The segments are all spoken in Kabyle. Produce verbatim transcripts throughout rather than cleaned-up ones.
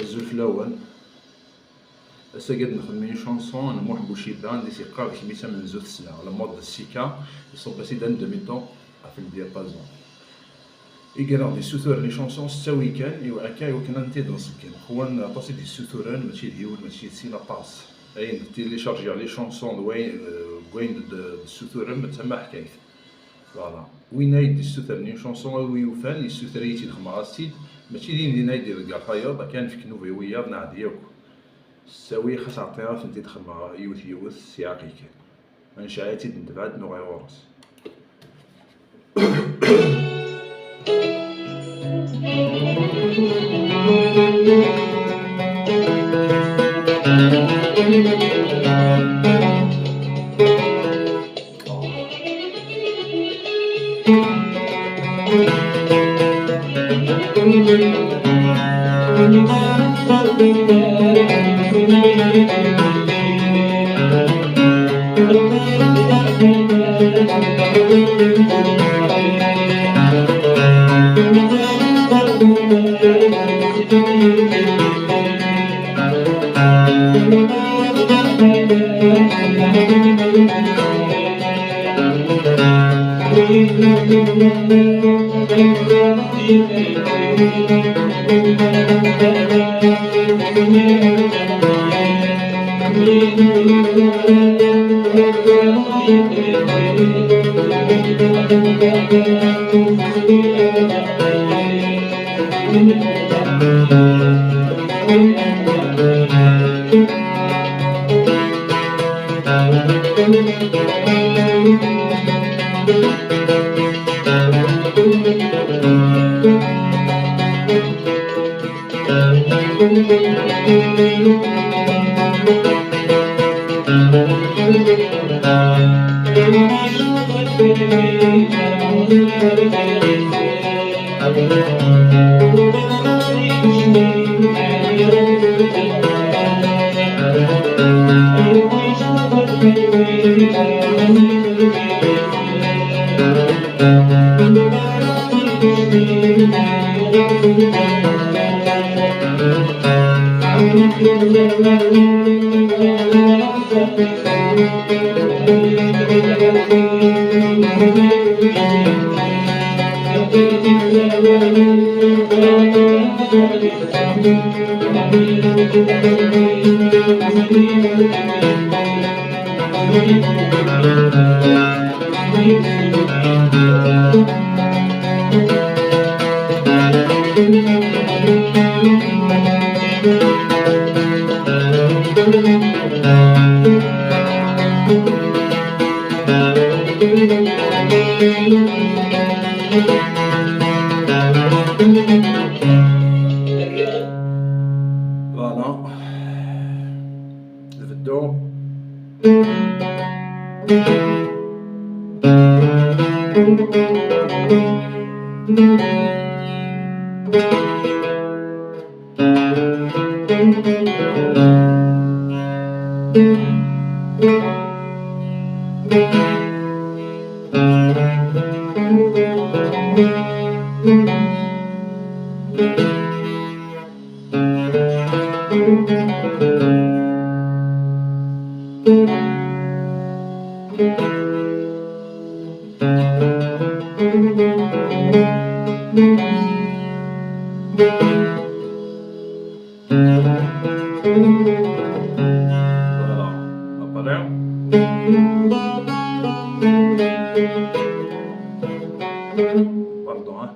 Azul fell-awen. Ass-agi ad nxemmem une chanson n Muḥ Buciba, anda i s-yeqqar d kemm i d tamenzut ssneɣ, la mode de Sika, iṣubb-as-id un demi-ton ɣef le diapason. I ira ɣ-d-yessuturen les chansons s ttawil kan, i, akka i wakken ad tent-id-nṣeggem. Xwan aṭas i d-yessuturen, mačči d yiwen, mačči d sin, aṭas. Ayen d télécharger les chansons d wayen, eh, deg wayen d-, d-, d-ssuturen, d tamaḥkayt. Voilà. Win ay d-yessutren une chanson, a wi yufan, yessuter-iyi-tt-id, xedmeɣ-as-tt-id. Mačči din din ay d-iḍegger tayeḍ, akka ad nefk nnuba i wiyaḍ, nɛeddi akk. S ttawil, xas ɛṭi ad tent-id-xedmeɣ yiwet yiwet, s iɛaqi kan. Ad necɛel-itt-id n tebɛed, nuɣal ɣur-s. Voilà. Nbeddu. Voilà. Après. Pardon, hein.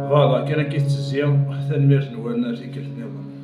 Voilà, kan akka i tettezzi. Tanemmirt-nwen, ar tikkelt nniḍen.